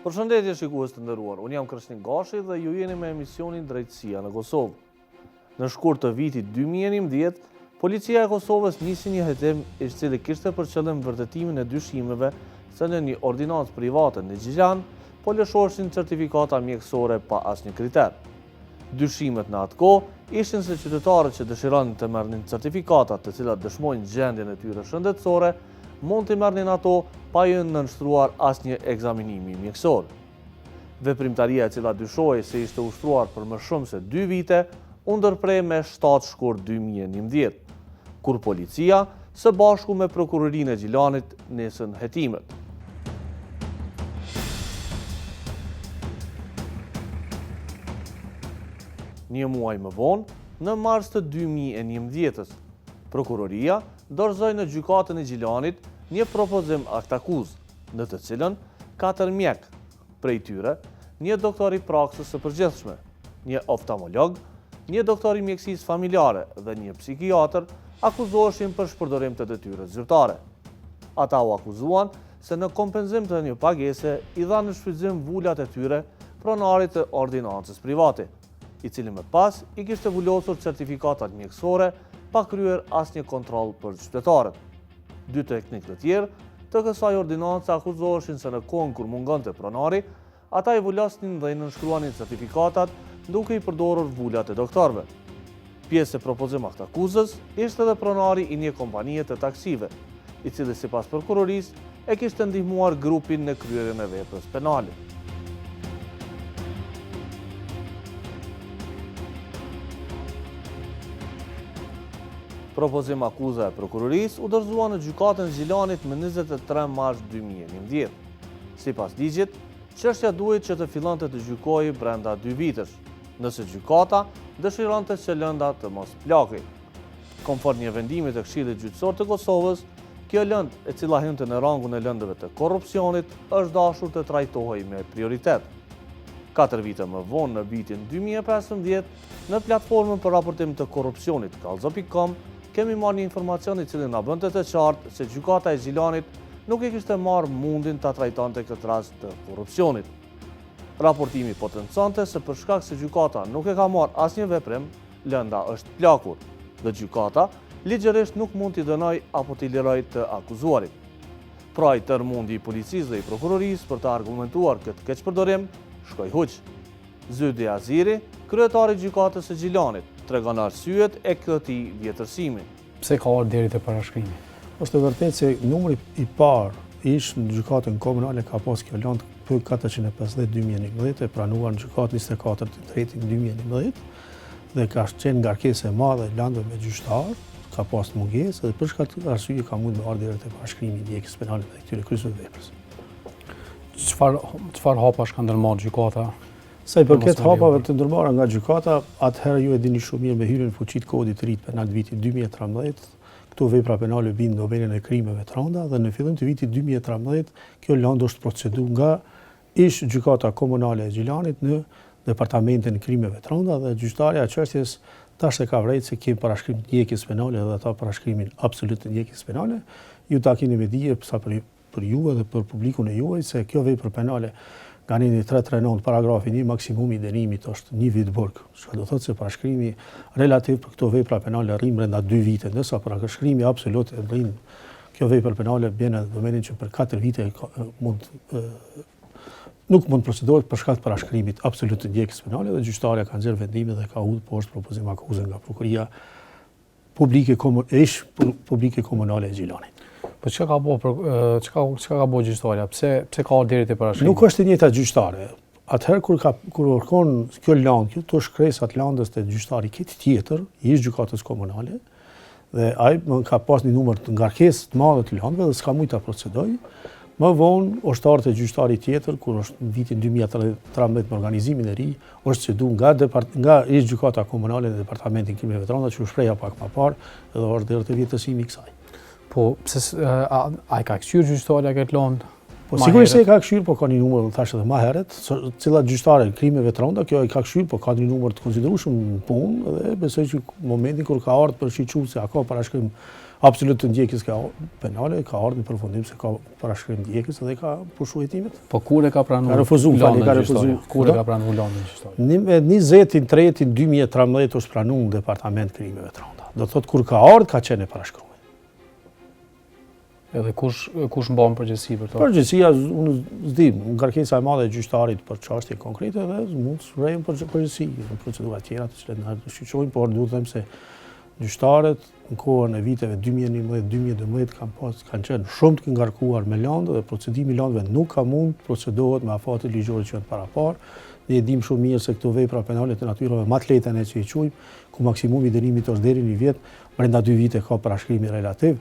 Përshëndetje shikues të nderuar, unë jam Kreshnik Gashi dhe ju jeni me emisionin Drejtësia në Kosovë. Në shkurt të vitit 2011, Policia e Kosovës nisi një hetim i cili kishte për qëllim vërtetimin e dyshimeve se në një ordinancë private në Gjilan po lëshoheshin certifikata mjekësore pa asnjë kriter. Dyshimet në atë kohë ishin se qytetarët që dëshironin të merrnin certifikatat të cilat dëshmojnë gjendjen e tyre shëndetësore, mund t'i merrnin ato pa iu nënshtruar asnjë ekzaminimi mjekësor. Veprimtaria e cila dyshohej se ishte ushtruar për më shumë se dy vite, u ndërpre me 7 shkurt 2011, kur policia, së bashku me prokurorinë e Gjilanit, nisën hetimet. Një muaj më vonë, në mars të 2011-ës, prokuroria dorëzoi në gjykatën e Gjilanit një propozim aktakuzë, në të cilën katër mjekë, prej tyre, një doktor i praksës së përgjithshme, një oftalmolog, një doktor i mjekësisë familjare dhe një psikiatër akuzoheshin për shpërdorim të detyrës zyrtare. Ata u akuzuan se në kompenzim të një pagese i dhanë në shfrytëzim vulat e tyre pronarit të ordinancës private, i cili më pas i kishte vulosur certifikatat mjekësore pa kryer asnjë kontroll për qytetarët. Dy teknikë të tjerë të kësaj ordinance akuzoheshin se në kohën kur mungonte pronari, Ata i vulosnin dhe i nënshkruanin certifikatat duke i përdorur vulat e doktorëve. Pjesë e propozim aktakuzës ishte edhe pronari i një kompanie të taksive, i cili sipas prokurorisë e kishte ndihmuar grupin në kryerjen e veprës penale. Propozim akuza e prokurorisë u dorëzua në gjykatën e Gjilanit më 23 mars 2011. Sipas ligjit, çështja duhej që të fillonte të gjykohej brenda dy vitesh, nëse gjykata dëshironte që lënda të mos plakej. Konform një vendimi të Këshillit Gjyqësor të Kosovës, kjo lëndë, e cila hynte në rangun e lëndëve të korrupsionit, është dashur të trajtohej me prioritet. Katër vite më vonë në vitin 2015, në platformën për raportim të korrupsionit kallzo.com, kemi marrë një informacion i cili na bënte të qartë se gjykata e Gjilanit nuk e kishte marrë mundin ta trajtonte këtë rast të korrupsionit. Raportimi potenconte se për shkak se gjykata nuk e ka marrë asnjë veprim, lënda është plakur dhe gjykata ligjërisht nuk mund t'i dënojë apo t'i lirojë të akuzuarit. Pra i tërë mundi i policisë dhe i prokurorisë për të argumentuar këtë keqpërdorim, shkoi huq. Zyhdi Aziri, kryetar i Gjykatës së Gjilanit, tregon arsyet e këtij vjetërsimi. Pse ka ardhur deri te parashkrimi? Është e vërtetë se numri i parë ish në gjykatën komunale ka pas kjo lëndë P 450 2011 e pranuar në gjykatë 24 të tretin 2011 dhe ka qenë ngarkesë e madhe e lëndëve me gjyqtar, ka pas mungesë dhe për shkak të arsye ka mund me ardhë deri te parashkrimi i ndjekjes penale dhe këtyre kryesve të veprës. Çfarë çfarë hapash ka ndërmarrë gjykata? Sa i përket hapave të ndërmarra nga gjykata, atëherë ju e dini shumë mirë me hyrjen në fuqi të kodit të ri penal të vitit 2013, këto vepra penale binë në domenin e krimeve të rënda dhe në fillim të vitit 2013 kjo lëndë është procedu nga ish gjykata komunale e Gjilanit në departamentin e krimeve të rënda dhe gjyqtarja e çështjes tash e ka vrejtë se kemi parashkrim të ndjekjes penale dhe ata parashkrimin absolut të ndjekjes penale. Ju ta keni me dije sa për për ju edhe për publikun e juaj se kjo vepër penale nga neni 339 paragrafi 1 maksimumi i dënimit është një vit burg, çka do thotë se parashkrimi relativ për këto vepra penale rrin brenda 2 vite, ndërsa parashkrimi absolut e rrin kjo vepër penale bjen në domenin që për 4 vite mund nuk mund procedohet për shkak të parashkrimit absolut të ndjekjes penale dhe gjyqtarja ka nxjerrë vendimin dhe ka hudhur poshtë propozim akuzën nga prokuroria publike komun, ish publike komunale e Gjilanit. Po çka ka bo për çka çka ka bo gjyqtarja? Pse pse ka ardhur deri te parashkrimi? Nuk është e njëjta gjyqtare. Atëherë kur ka kur u kon kjo lëndë, kjo to shkresat lëndës te gjyqtari këtë tjetër, i ish gjykatës komunale, dhe ai më ka pas një numër të ngarkesë të madhe të lëndëve dhe s'ka mujt ta procedoj. Më vonë është ardhur te gjyqtari tjetër kur është në vitin 2013 me organizimin e ri, është cedu nga depart nga ish gjykata komunale në departamentin e krimeve të rënda që u shpreha pak më parë dhe është deri te vjetërsimi i kësaj. Po, pse a, a e ka këqyrë gjyqtarja këtë lëndë? Po sigurisht se e ka këshyrë, po ka një numër, unë thashë edhe ma herët, cilat gjyqtare krimeve të rënda, kjo e ka këshyrë, po ka një numër të konsiderueshëm në punë dhe besoj që momentin kur ka ardhur për shiqu se a ka parashkrim absolut të ndjekjes ka penale, ka ardhur në përfundim se ka parashkrim ndjekës dhe ka pushu hetimet. Po kur e ka pranu? Ka refuzu, falë, ka refuzu. Kur e ka pranu lëndën gjyqtarja? Në 20 3 2013 është pranu në departament krimeve të rënda. Do të thotë kur ka ardhur ka qenë e parashkruar. Edhe kush kush mban përgjegjësi për to? Përgjegjësia unë s'di, ngarkesa e madhe e gjyqtarit për çështje konkrete dhe mund të vërejmë për përgjegjësi në procedura tjera të cilat na shqyrtojnë, por duhet të them se gjyqtarët në kohën e viteve 2011-2012 kanë pas kanë qenë shumë të ngarkuar me lëndë dhe procedimi i lëndëve nuk ka mund të procedohet me afatet ligjore që janë paraparë. Ne e dimë shumë mirë se këto vepra penale të natyrave më të lehta ne që i quajmë, ku maksimumi i dënimit është deri një vjet, brenda dy vite ka parashkrimi relativ.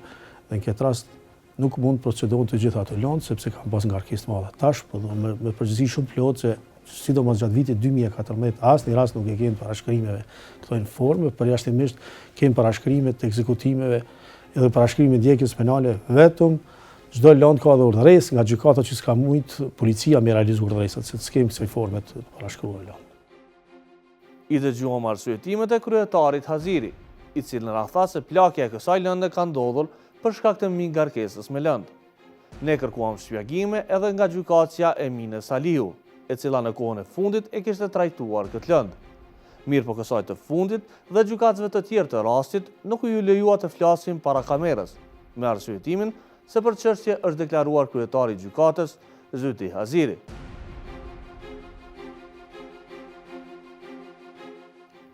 Dhe në këtë rast nuk mund të procedohen të gjitha ato lëndë sepse kanë pas ngarkesë të madhe. Tash, po dhe me, me përgjegjësi shumë plotë se sidomos gjatë vitit 2014 asnjë rast nuk e kemi parashkrimeve këto në formë, përjashtimisht kemi parashkrime të ekzekutimeve edhe parashkrime ndjekjes penale vetëm çdo lëndë ka edhe urdhëresë nga gjykata që s'ka mujt policia me realizu urdhëresat, se s'kemi kësaj forme të parashkruar lëndë. I dëgjuam arsyetimet e kryetarit Haziri, i cili na tha se plakja e kësaj lënde ka ndodhur për shkak të mbingarkesës me lëndë. Ne kërkuam shpjegime edhe nga gjykatësja Emine Salihu, e cila në kohën e fundit e kishte trajtuar këtë lëndë. Mirëpo kësaj të fundit dhe gjykatësve të tjerë të rastit nuk iu lejua të flasin para kamerës, me arsyetimin se për çështje është deklaruar kryetari i gjykatës, Zyti Haziri.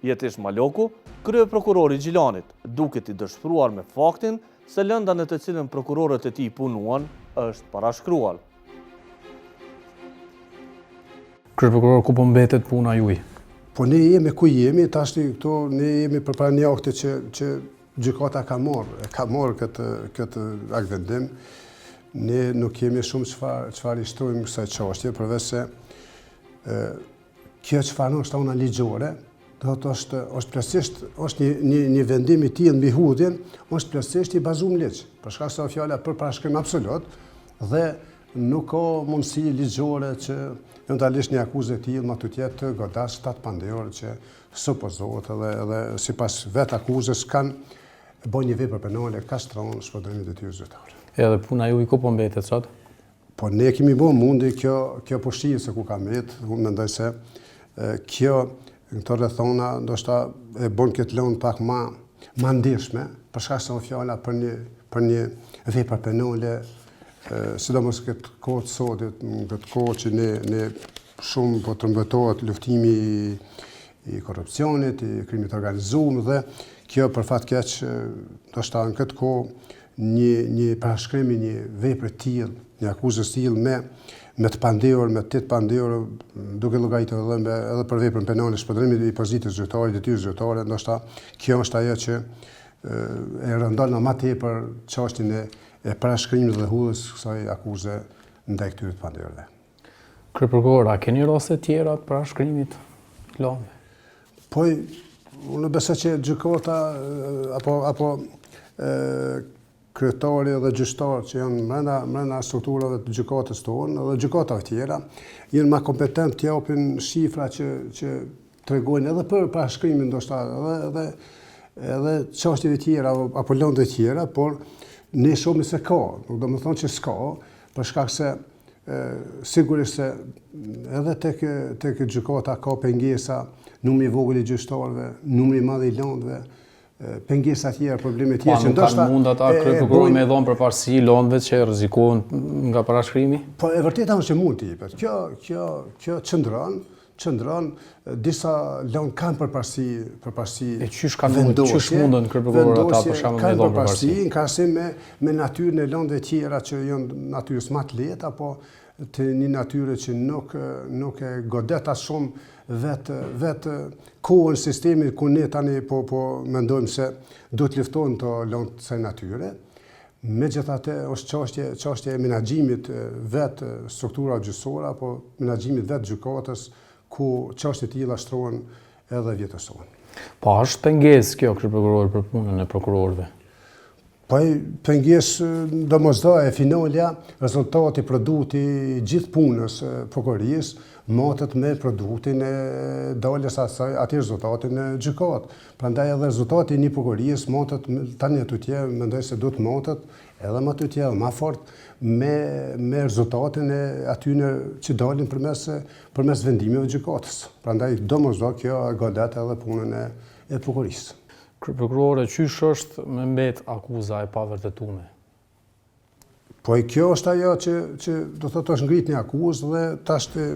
Jetish Maloku, kryeprokurori i Gjilanit, duket i dëshpëruar me faktin se lënda në të cilën prokurorët e tij punuan është parashkruar. Kryeprokuror, ku po mbetet puna juaj? Po ne jemi ku jemi, tashti këtu ne jemi përpara një akti që që Gjykata ka marrë, e ka marrë këtë, këtë aktvendim. Ne nuk kemi shumë çfarë, çfarë i shtojmë kësaj çështje, përveç se e, kjo çfarë është ana ligjore, do të është, është plotësisht, është një, një, një vendim i tillë mbi hudhjen, është plotësisht i bazuar në ligj. Për shkak se fjala për parashkrim absolut dhe nuk ka mundësi ligjore që eventualisht një akuzë e tillë ma tutje të godasë këta të pandehur që Supozohet edhe edhe sipas vetë akuzës kanë bo një vepër penale kaq të rëndë shpërdorimi i detyrës zyrtare. Edhe puna juaj ku po mbetet sot? Po ne kemi bo mundi, kjo kjo po shihet se ku ka mbet, unë mendoj se kjo në këto rrethana ndoshta e bën këtë lëndë pak ma ma ndjeshme, për shkak se o fjala për një për një vepër penale, sidomos këtë kohë të sotit, në këtë kohë që ne ne Shumë po trumbetohet luftimi i, i korrupsionit, i krimit të organizuar dhe kjo për fat keq ndoshta në këtë kohë një një parashkrim i një vepre të tillë, një akuzë të tillë me me të pandehur, me të pandehur, duke llogaritur edhe me edhe për veprën penale shpërdorimi i pozitës zyrtare, detyrës zyrtare, ndoshta kjo është ajo që e rëndon më tepër çështjen e e parashkrimit dhe hudhjes kësaj akuze ndaj këtyre të pandehurve. Kryeprokuror, a keni raste tjera të parashkrimit të lëndëve? Po, unë besoj që gjykata apo apo e, kryetari dhe gjyqtarët që janë mrena, mrena strukturave të gjykatës tonë dhe gjykatave tjera, janë ma kompetent të japin shifra që, që tregojnë edhe për parashkrimin ndoshta edhe edhe edhe çështjeve tjera apo lëndëve tjera, por ne shohim se ka, nuk do me thonë që s'ka, për shkak se Sigurisht se edhe tek tek gjykata ka pengesa, numri i vogël i gjyqtarëve, numri i madh i lëndëve, pengesa tjera, probleme tjera po, që ndoshta mund ata kryeprokuror me dhon përparësi lëndëve që rrezikohen nga parashkrimi? Po e vërteta është që mund të jepet. Kjo kjo kjo qëndron, qëndron, disa lëndë kanë përparësi, përparësi E qysh kanë mund, qysh mundën kryeprokuror ata për shembull me dhënë përparësi? Në krahasim me me natyrën e lëndëve tjera që janë natyrës më të lehtë apo të një natyre që nuk nuk e godet aq shumë vetë vetë kohën sistemin ku ne tani po po mendojmë se duhet të luftohen këto lëndë të kësaj natyre. Megjithatë është çështje çështje e menaxhimit vetë strukturave gjyqësore apo menaxhimit vetë gjykatës ku çështje të tilla shtrohen edhe vjetërsohen. Po a është pengesë kjo kryeprokuror për punën e prokurorëve? Po e pengesë domosdo e finalja, rezultati, produkti i gjithë punës prokurorisë, matet me produktin e daljes asaj, atij rezultati në gjykatë. Prandaj edhe rezultati i një prokurorisë matet tani e tutje, mendoj se duhet matet edhe ma tutje edhe ma fort me, me rezultatin e atyne që dalin përmes, përmes vendimeve gjykatës. Prandaj domosdo kjo godet edhe punën e, e prokurorisë. Kryeprokurore, qysh është me mbet akuza e pavërtetume? Po e kjo është ajo që, që do thotë është ngrit një akuzë dhe tash të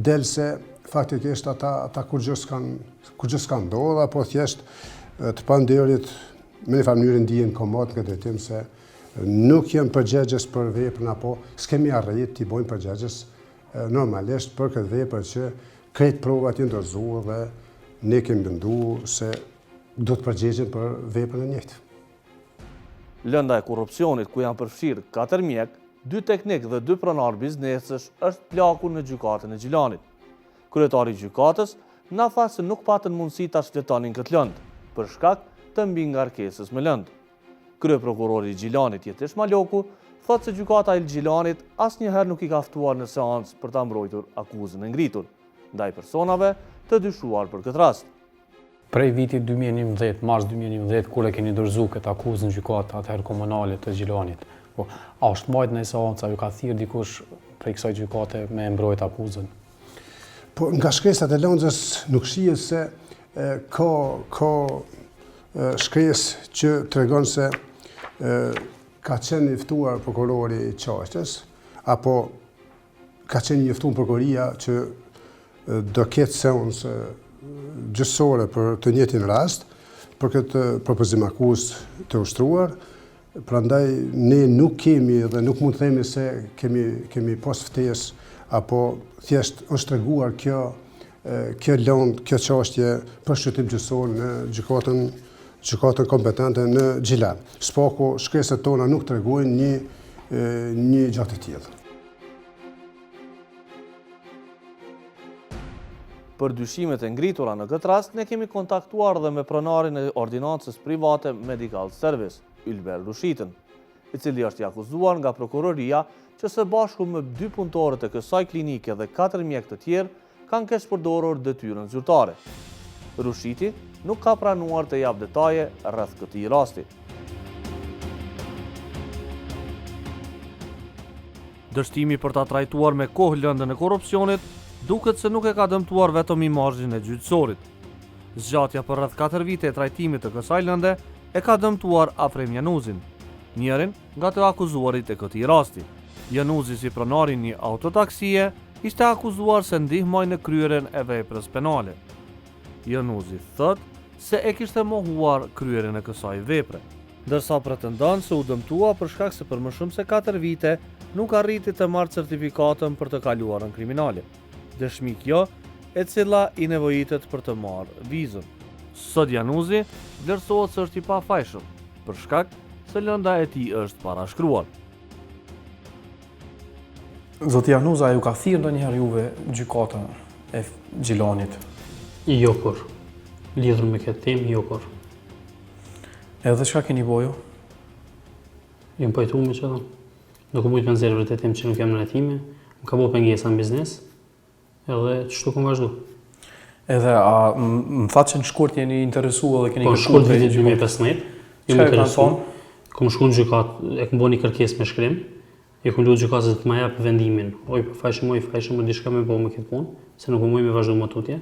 del se faktikisht ata, ata kurgjë s'kan, kurgjë s'ka ndodhë, apo thjesht të pandehurit në një farë mënyrë ndihen komod në këtë drejtim se nuk janë përgjegjës për veprën apo s'kemi arrit t'i bojmë përgjegjës normalisht për këtë vepër që krejt provat janë dorëzu dhe ne kemi mendu se do të përgjegjen për veprën e njëjtë. Lënda e korrupsionit ku janë përfshirë katër mjekë, dy teknikë dhe dy pronarë biznesesh është plakur në gjykatën e Gjilanit. Kryetari i gjykatës na tha se nuk patën mundësi ta shfletonin këtë lëndë, për shkak të mbingarkesës me lëndë. Kryeprokurori i Gjilanit, Jetish Maloku, thotë se gjykata e Gjilanit asnjëherë nuk i ka ftuar në seancë për ta mbrojtur akuzën e ngritur ndaj personave të dyshuar për këtë rast. Prej vitit 2011, mars 2011, kur e keni dorëzu këtë akuzë në gjykatë atëherë komunale të Gjilanit, po, a është majtë naj seancë, a ju ka thirrë dikush prej kësaj gjykate me e mbrojt akuzën? Po, nga shkresat e lëndës nuk shihet se ka, ka shkresë që tregon se ka qenë i ftuar prokurori i çështjes, apo ka qenë i njoftuar prokuroria që do ketë seancë gjyqësore për të njëjtin rast, për këtë propozim akuzë të ushtruar, prandaj ne nuk kemi dhe nuk mund të themi se kemi, kemi pas ftesë, apo thjesht është treguar kjo, kjo lëndë, kjo çështje për shqyrtim gjyqësor në gjykatën gjykatën kompetente në Gjilan. S'paku shkresat tona nuk tregojnë një një gjë të tillë. Për dyshimet e ngritura në këtë rast, ne kemi kontaktuar dhe me pronarin e ordinancës private Medical Service, Ylber Rushitën, i cili është i akuzuar nga prokuroria që së bashku me dy punëtorët e kësaj klinike dhe katër mjekë të tjerë kanë keqpërdorur detyrën zyrtare. Rushiti nuk ka pranuar të japë detaje rreth këtij rasti. Dështimi për ta trajtuar me kohë lëndën e korrupsionit duket se nuk e ka dëmtuar vetëm imazhin e gjyqësorit. Zgjatja për rreth 4 vite e trajtimit të kësaj lënde e ka dëmtuar Afrim Januzin, njërin nga të akuzuarit e këtij rasti. Januzi si pronar i një autotaksie ishte akuzuar se ndihmoi në kryerjen e veprës penale. Januzi thotë se e kishte mohuar kryerjen e kësaj vepre. Ndërsa pretendon se u dëmtua për shkak se për më shumë se 4 vite nuk arriti të marrë certifikatën për të kaluarën kriminale. Dëshmi kjo e cila i nevojitet për të marrë vizën. Sot Januzi vlerësohet se është i pafajshëm, për shkak se lënda e tij është parashkruar. Zoti Januz, a ju ka thirrë ndonjëherë juve gjykata e Gjilanit? Jo kurrë. Lidhur me këtë temë, jo kurrë. Edhe çka keni bo ju? Jam pajtu me qëto. Nuk kam mujtë me nxjerrë vërtetim që nuk jam në hetime. Më ka bo pengesa në biznes. Edhe qështu kom vazhdu. Edhe a më thatë që në shkurt jeni interesu edhe keni po, kërku? Po, në shkurt vitit 2015, jam interesu. Kom shku në gjykatë, e kom bo një kërkesë me shkrim, i kom lutë gjykatës të ma jap vendimin, o i pafajshëm, o i fajshëm, o diçka me bo me këtë punë, se nuk po muj me vazhdu më tutje.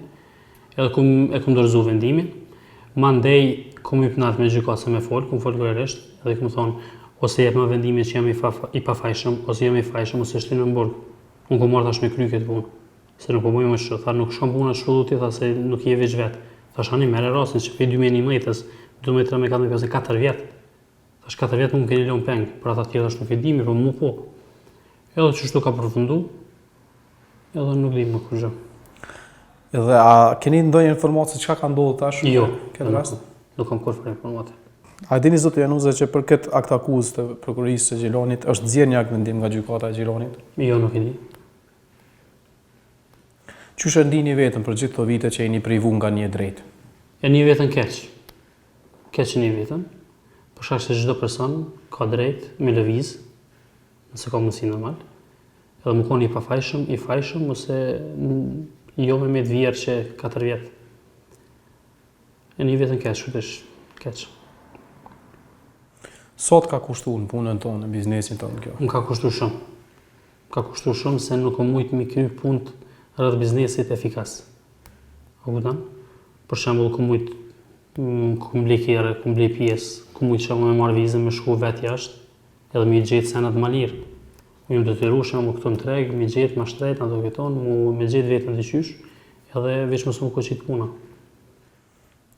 Edhe kom, e kom dorëzu vendimin, mandej kom hyp nalt me gjykatësen me fol, kom fol gojarisht, edhe kom thonë, ose jepma vendimin që jam i, fa, i pafajshëm, ose jam i fajshëm, ose shtimë në burg. Unë kom ardhë tash me kry këtë punë, se nuk po muj më kështu, tha nuk shkon puna kështu ti, tha se nuk je veç vet. Thash ani merre rastin që prej 2011-ës, 2013, 14, 15, 4 vjet. Thash 4 vjet mu më keni lënë peng, për ata tjerë tash nuk e di, mirë po mu po. Edhe qështu ka përfundu, edhe nuk di më kurgjë. Edhe a keni ndonjë informatë se çka ka ndodhur tash jo, këtë rast? Nuk kam kurrfarë informate. A e dini zoti Januzaj që për këtë aktakuzë të prokurorisë së Gjilanit është nxjerrë një aktvendim nga gjykata e Gjilanit? Jo, nuk e di. Qysh e ndini veten për gjithë këto vite që jeni privu nga një e drejtë? E ndi veten keq. Keq e ndi veten. Për shkak se çdo person ka drejt me lëviz, nëse ka mundësi normal, edhe me konë i pafajshëm, i fajshëm, ose jo me met vjerrë qe 4 vjet. E ni veten keq, shumë keq. Sa të ka kushtu në punën tonë, në biznesin tonë kjo? Më ka kushtu shumë. Më ka kushtu shumë se nuk kom mujtë mi kry punët rreth biznesit efikas. A kupton? Për shembull, kom mujtë kom ble kerre, kom ble pjesë, kom mujtë që me marrë vizën me shku vetë jashtë, edhe me i gjetë senet ma lirë. Unë jam detyru shembull këtu në treg, me gjetë ma shtrejt, ato këto, mu me gjetë veten diqysh, edhe veç mos m'u koqit puna.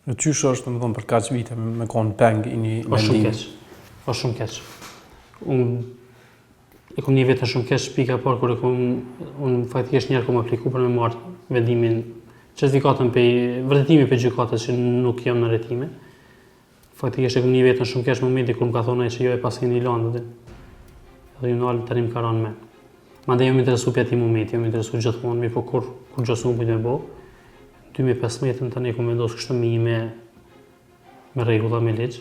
E qysh është, domethonë, për kaq vite me konë peng i një mendimi? Është shumë keq. Është shumë keq. Unë e kom ni veten shumë keq, pika e parë kur e kom, unë faktikisht njëherë kom apliku për me marrë vendimin, certifikatën pej, vërtetimin pej gjykatës që nuk jam në arretime. Faktikisht e kom ni veten shumë keq në momentin kur më ka thonë ai që jo e paske një landë, dhe. Edhe ju nalë tani më ka ranë me. Mandej jam interesu prej atij momenti, jam interesu gjithmonë, mirëpo kur, kurgjo s'kom mujtë me bo. 2015 tani e kom vendosë kështu mi me, me rregulla, me ligj,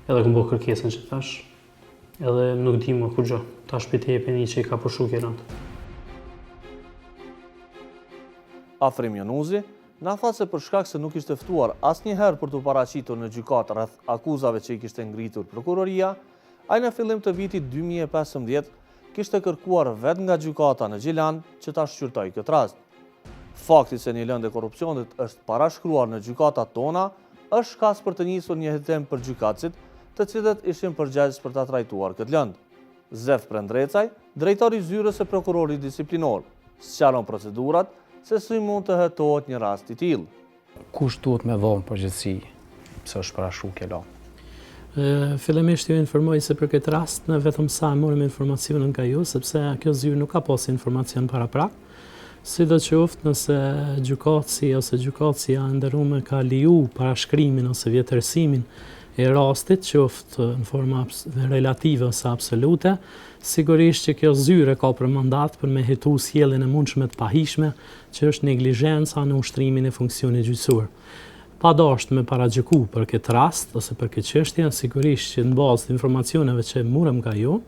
edhe kom bo kërkesën që tash, edhe nuk di më kurgjo, tash prej teje pe ni që i ka pushu kjo lëndë. Afrim Jonuzi, Na tha se për shkak se nuk ishte ftuar asnjëherë për t'u paraqitur në gjykatë rreth akuzave që i kishte ngritur prokuroria, ai në fillim të vitit 2015 kishte kërkuar vetë nga gjykata në Gjilan që ta shqyrtojë këtë rast. Fakti se një lëndë e korrupsionit është parashkruar në gjykatat tona është shkas për të nisur një hetim për gjykatësit, të cilët ishin përgjegjës për ta trajtuar këtë lëndë. Zef Prendrecaj, drejtor i zyrës së prokurorit disiplinor, sqaron procedurat se si mund të hetohet një rast i tillë. Kush duhet me dhonë përgjegjësi pse është parashkru kjo lëndë? Fillimisht ju informoj se për këtë rast ne vetëm sa e morëm informacionin nga ju, sepse kjo zyrë nuk ka pas informacion paraprak. Sidoqoftë, nëse gjykatësi ose gjykatësja e nderume ka leju parashkrimin ose vjetërsimin e rastit, qoftë në formë relative ose absolute, sigurisht që kjo zyrë ka për mandat për me hetu sjelljen e mundshme të pahijshme, që është neglizhenca në ushtrimin e funksionit gjyqësor. Pa dashtë me paragjyku për këtë rast ose për këtë çështje, sigurisht që në bazë të informacioneve që morëm nga ju,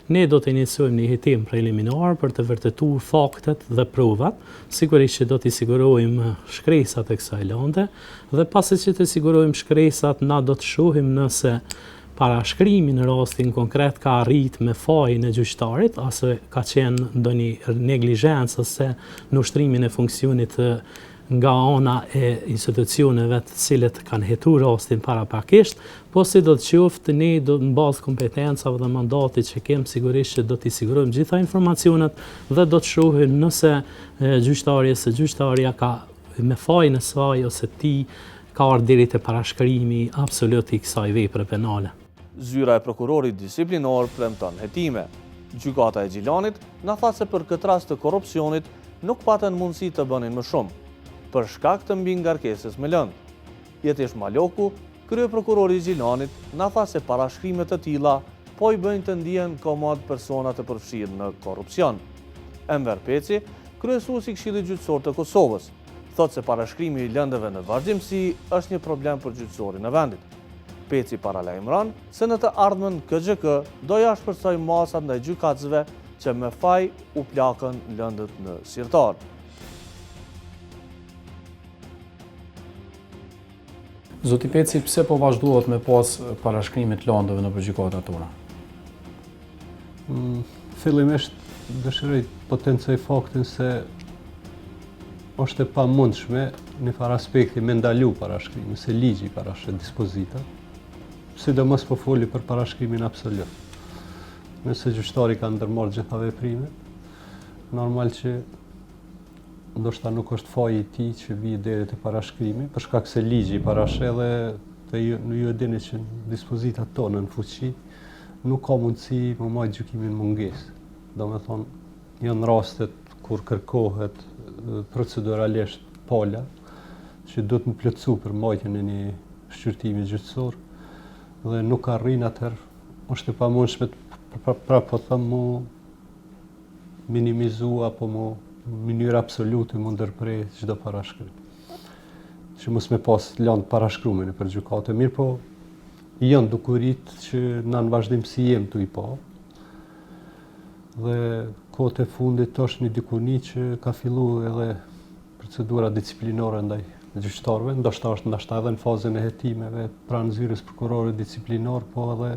ne do të iniciojmë një hetim preliminar për të vërtetuar faktet dhe provat, sigurisht që do t'i sigurojmë shkresat e kësaj lënde dhe pasi që të sigurojmë shkresat, na do të shohim nëse parashkrimi në rastin konkret ka arrit me fajin e gjyqtarit ose ka qenë ndonjë neglizhencë ose në ushtrimin e funksionit nga ana e institucioneve të cilët kanë hetu rastin paraprakisht, po sido të qoftë ne do në bazë kompetencave dhe mandatit që kem sigurisht që do t'i sigurojmë gjitha informacionet dhe do të shohim nëse gjyqtari ose gjyqtarja ka me fajin e saj ose tij ka ardhur deri te parashkrimi absolut i kësaj vepre penale. Zyra e prokurorit disiplinor premton hetime. Gjykata e Gjilanit na tha se për këtë rast të korrupsionit nuk patën mundësi të bënin më shumë, për shkak të mbingarkesës me lëndë. Jetish Maloku, kryeprokurori i Gjilanit, na tha se parashkrime të tilla po i bëjnë të ndihen komod personat e përfshirë në korrupsion. Enver Peci, kryesues i Këshillit Gjyqësor të Kosovës, thotë se parashkrimi i lëndëve në vazhdimësi është një problem për gjyqësorin e vendit. Peci paralajmëron se në të ardhmen KGK do i ashpërsojë masat ndaj gjykatësve që me faj u plakën lëndët në sirtar. Zoti Peci, pse po vazhdohet me pas parashkrime të landëve nëpër gjykatat tona? Mm, fillimisht dëshiroj të potencoj faktin se është e pamundshme në farë aspekti me ndalu parashkrimin, se ligji parasheh dispozita, sidomos po foli për parashkrimin absolut. Nëse gjyqtari ka ndërmarrë gjitha veprimet, normal që ndoshta nuk është faji i tij që vije deri te parashkrimi, për shkak se ligji parasheh dhe të ju, ju e dini që dispozitat tona në fuqi nuk ka mundësi me majtë gjykimin mungesë. Domethonë, janë rastet kur kërkohet proceduralisht pala, që duhet me plotësu për majtjen e një shqyrtimi gjyqësor, dhe nuk arrin atëherë, është e pamundshme, pra, pra po them mu minimizu apo mu në mënyrë absolute mu ndërpre çdo parashkrim. Që mos me pas landë parashkrume nëpër gjykate, mirëpo. Janë dukuritë që na në vazhdimësi jem tu i pa. Dhe kohët e fundit është një dukuri që ka fillu edhe procedura disiplinore ndaj gjyqtarëve, ndoshta është ndoshta edhe në fazën e hetimeve pranë zyrës prokurorit disiplinor, po edhe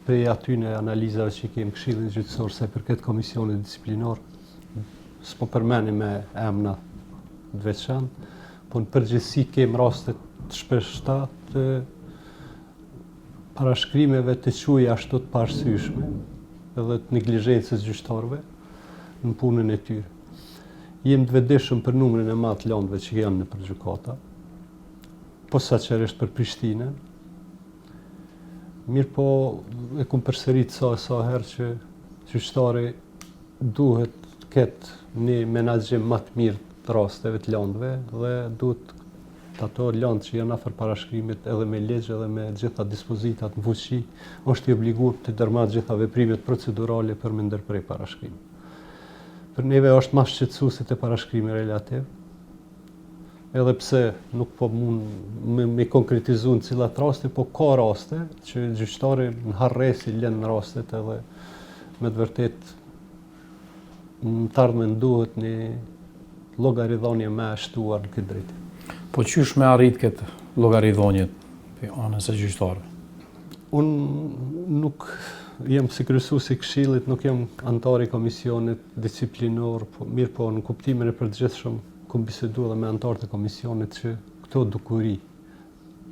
prej atyne analizave që i kemë Këshillin Gjyqësor sa i përket komisionit disiplinor, s'po përmenim me emna të veçantë, po në përgjithësi kemë raste të shpeshta të parashkrimeve të quaj ashtu të paarsyeshme edhe të neglizhencës gjyqtarëve në punën e tyre. Jem të vetëdijshëm për numrin e madh të landëve që janë nëpër gjykata, posaçërisht për Prishtinën. Mirëpo, e kum përsërit sa e sa herë që gjyqtari duhet të ketë një menaxhim ma të mirë të rasteve të landëve dhe duhet të ato landë që janë afër parashkrimit edhe me ligj edhe me gjitha dispozitat në fuqi, është i obliguar të ndërmarrë gjitha veprimet procedurale për me ndërpre parashkrimin. Për neve është ma shqetësuese te parashkrimi relativ, edhe pse nuk po mund me, me konkretizu në cilat raste, po ka raste që gjyqtari në harresë i lën rastet edhe me të vërtet në të ardhmen duhet një llogaridhënie më e shtuar në këtë drejtim. Po qysh me arrit këtë llogaridhënie prej anës së gjyqtarëve? Unë nuk jam si kryesues i këshillit, nuk jam anëtar i komisionit disiplinor, po mirëpo në kuptimin e përgjithshëm kom bisedu edhe me anëtarët e komisionit që këto dukuri,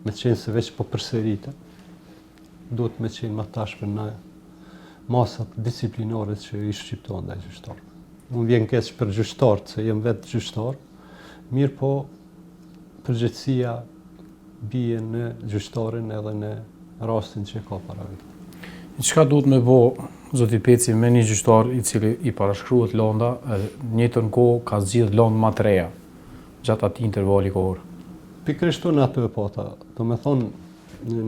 me qenë se veç po përsëriten, duhet me qenë ma t'ashpër në masat disiplinore që i shqiptohen ndaj gjyqtarëve. Më vjen keq për gjyqtarët, se jam vetë gjyqtar, mirëpo përgjegjësia bie në gjyqtarin edhe në rastin që e ka para vetes. Çka duhet me bo, zoti Peci, me një gjyqtar i cili i parashkruhet landa edhe në njëjtën kohë ka zgjidh landë ma të reja gjatë atij intervali kohor? Pikërisht unë atë e pata, domethonë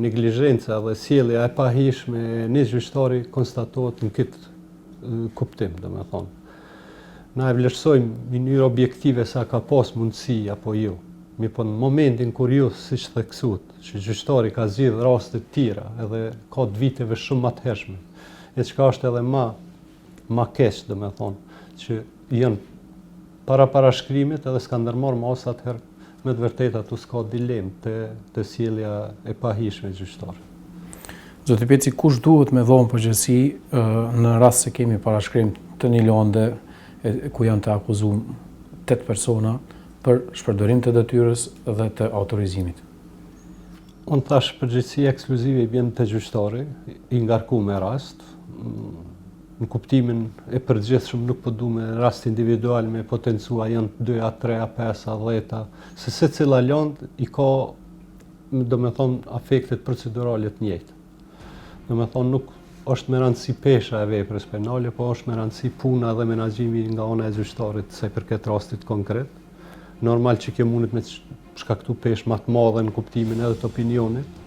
neglizhenca dhe sjellja e pahijshme e një gjyqtari konstatohet në këtë kuptim, domethonë. Na e vlerësojmë në mënyrë objektive se a ka pas mundësi apo jo. Mirëpo në momentin kur ju, siç theksuat, që gjyqtari ka zgjidh raste të tjera edhe ka të viteve shumë ma të hershme, e çka është edhe ma ma keq, domethonë, që janë para parashkrimit edhe s'ka ndërmarrë masa atëherë me të vërtetë aty s'ka dilemë te, te sjellja e pahijshme e gjyqtarit. Zoti Peci, kush duhet me dhonë përgjegjësi në rast se kemi parashkrim të një lande ku janë të akuzuar 8 persona për shpërdorim të detyrës dhe të autorizimit? Unë thash përgjegjësia ekskluzive i bjen te gjyqtari, i ngarku me rast, në kuptimin e përgjithshëm nuk po du me rast individual me potencu a janë 2 a 3 a 5 a 10 a, se secila landë i ka domethonë afektet procedurale të njëjta. Domethonë nuk është me rëndësi pesha e veprës penale, po është me rëndësi puna dhe menaxhimi nga ana e gjyqtarit sa i përket rastit konkret. Normal që kjo mundet me shkaktu peshë ma të madhe në kuptimin edhe të opinionit,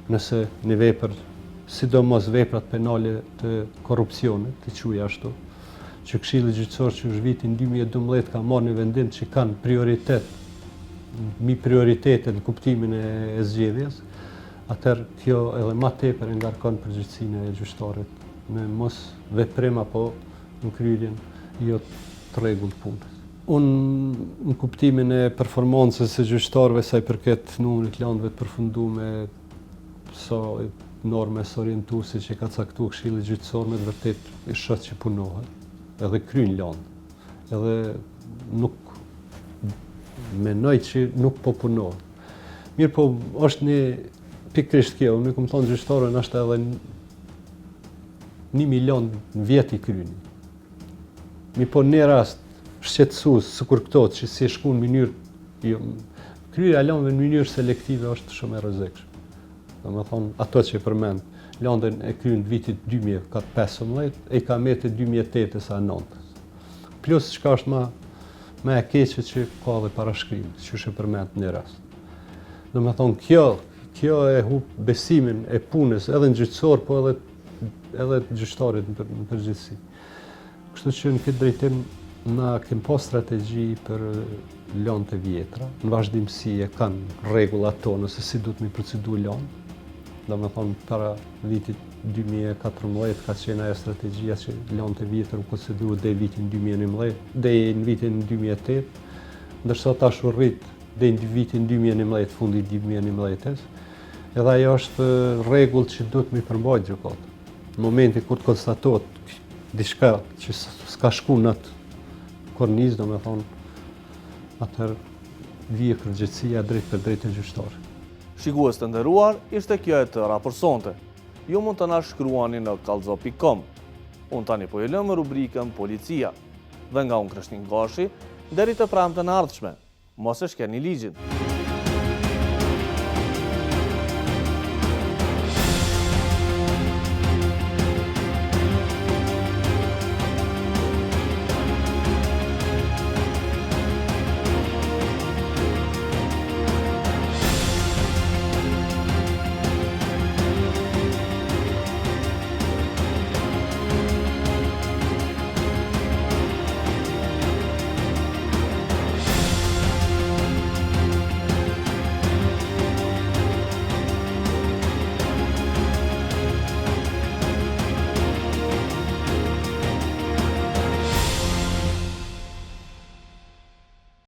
nëse një vepër, sidomos veprat penale të korrupsionit, të quaj ashtu, që Këshilli Gjyqësor që është vitin 2012 ka marrë një vendim që kanë prioritet, mi prioritetet në kuptimin e, e zgjedhjes, atëherë kjo edhe ma tepër e ngarkon përgjegjësinë e gjyqtarit në mosveprim apo në kryerjen jo të rregullt të punës. Unë në kuptimin e performancës së gjyqtarëve sa i përket numrit të landëve të përfundume sa normës orientuese që ka caktuar Këshilli Gjyqësor me të vërtetë i shoh që punohet, edhe kryjnë landë. Edhe nuk menoj që nuk po punohet. Mirëpo, është një pikërisht kjo, unë kom thonë gjyqtarëve nashta edhe një milion në vjet i kryni. Mirëpo një rast shqetësues, sikur këto, që si shku në mënyrë, jo, kryerja e landëve në mënyrë selektive është shumë e rrezikshme. Domethonë, ato që e përmend, landën e kryen të vitit 2015, e i ka metë 2008 a 9. Plus, çka është ma, ma e keqe që ka dhe parashkrim, që e përmend një rast. Domethonë, kjo, kjo e hup besimin e punës edhe në gjyqësor, po edhe, edhe gjyqtarit në, për, në përgjithësi. Kështu që në këtë drejtim na kem pas strategji për landë të vjetra, në vazhdimësi e kanë rregullat tona se si duhet me procedu landë. Domethonë para vitit 2014 ka qenë ajo strategjia që lëndët e vjetër u procedu deri vitin 2011, deri në vitin 2008, ndërsa tash u rrit deri në vitin 2011, fundi 2011-ës. Edhe ajo është rregull që duhet me i përmbajt gjykata. Në momentin kur të konstatohet diçka që s'ka shku në atë kornizë, domethonë, atëherë vije përgjegjësia drejtpërdrejt te gjyqtari. Shikues të nderuar, ishte kjo e tëra për sonte. Ju mund të na shkruani në kallxo.com. Unë tani po ju lë me rubrikën Policia. Dhe nga unë Kreshnik Gashi, deri të premten e ardhshme. Mos e shkelni ligjin.